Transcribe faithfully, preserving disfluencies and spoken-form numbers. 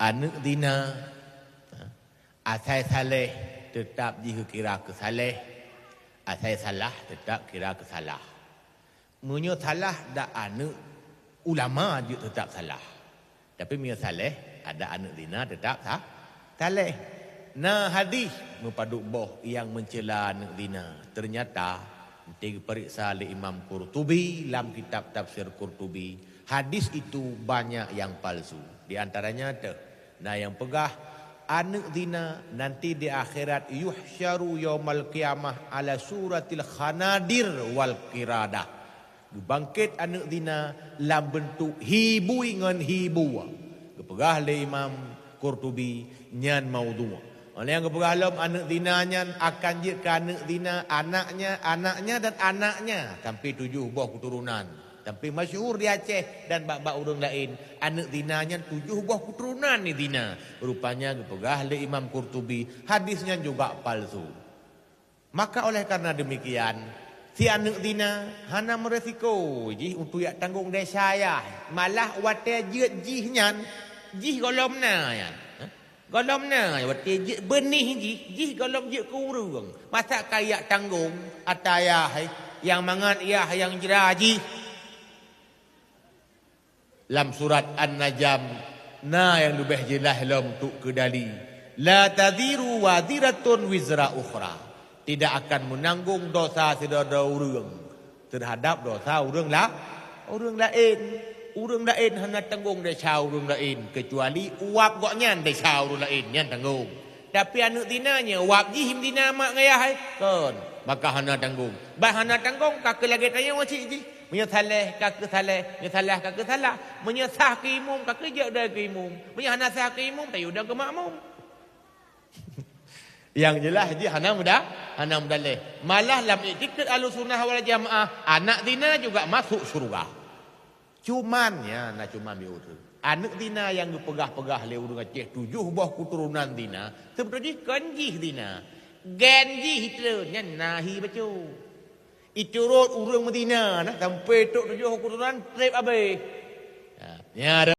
Aneuëk zina, asai saléh, teutab jih geukira keu saléh, asai salah, teutab kira keu salah. Meunyoe salah, dak aneuëk ulama jeuet teutab salah. Tapi meunyoe saléh, adak aneuëk zina teutab sa-, saléh. Na hadih meupadub boh nyang meuncela aneuëk zina. Ternyata, enteuk geupareksa lé Imam Qurtubi lam kitab Tafsir Qurtubi, hadis itu banyak yang palsu. Di antaranya teuh, na nyang peugah, aneuëk zina nanti di akhirat yuhsyaru yaumal qiyamah ala suratil khanadir wal qiradah. Geubangket aneuëk zina lam beuntuk hibui ngon hibua. Geupeugah lé Imam Qurtubi nyan maudhu'. Óh lheueh nyan geupeugah lom aneuëk zina nyan akan jeuet keu aneuëk zina anaknya, anaknya dan anaknya sampai tujoh boh keuturonan. Sampai masyhur di Aceh dan bak-bak ureuëng laén, aneuëk zina nyan tujoh boh keuturonan jizina. Rupanya geupeugah lé Imam Qurtubi, hadis nyan juga palsu. Maka oleh karena demikian, si aneuëk zina hana meuresiko jih untuk jak tanggong desya ayah. Malah watée jeuet jih nyan, jih gohlom na nyan. Hah? Gohlom na, watée jeuet beunih jih, jih gohlom jeuet keu ureuëng. Masa ka jak tanggong ata ayah, nyang mangat ayah nyang jra jih. Lam surat An-Najm na nyang leubeh jeulaih lom untuk keu dali, "La taziru waziratun wizra ukhra." Tidak akan meunanggong dosa sidroe-droe ureuëng teuhadab dosa ureuëng la-, ureuëng laén. Ureuëng laén hana tanggong desya ureuëng laén, keucuali uab gobnyan desya ureuëng laén, nyan tanggong. Tapi aneuëk zina nyoe, uab jih zina mak ngon ayah, eh? Kon. Maka hana tanggong. Bah hana tanggong, ka keu lagée tanyoe cit jih. Meunyoe saléh, ka keu saléh. Meunyoe salah, ka keu salah. Meunyoe sah keu imum, ka keu jeuet dai keu imum. Meunyoe hana sah keu imum, tayue dong keu makmum. Nyang jeulaih jih hana muda-, hana mudaleh. Malah lam iktikad Ahlussunnah wal Jamaah, anak zina juga masuk syurga. Cuman, ya, na cuman di ureuëng. Aneuëk zina nyang geupeugah-peugah lé ureuëng Aceh tujoh boh keuturonan zina, seubeutôi jih kon jih zina. Gen jih treun nyan na hi bacut. Iturot ureuëng meuzina na sampai trok tujoh keuturonan treb abéh. Ya, nya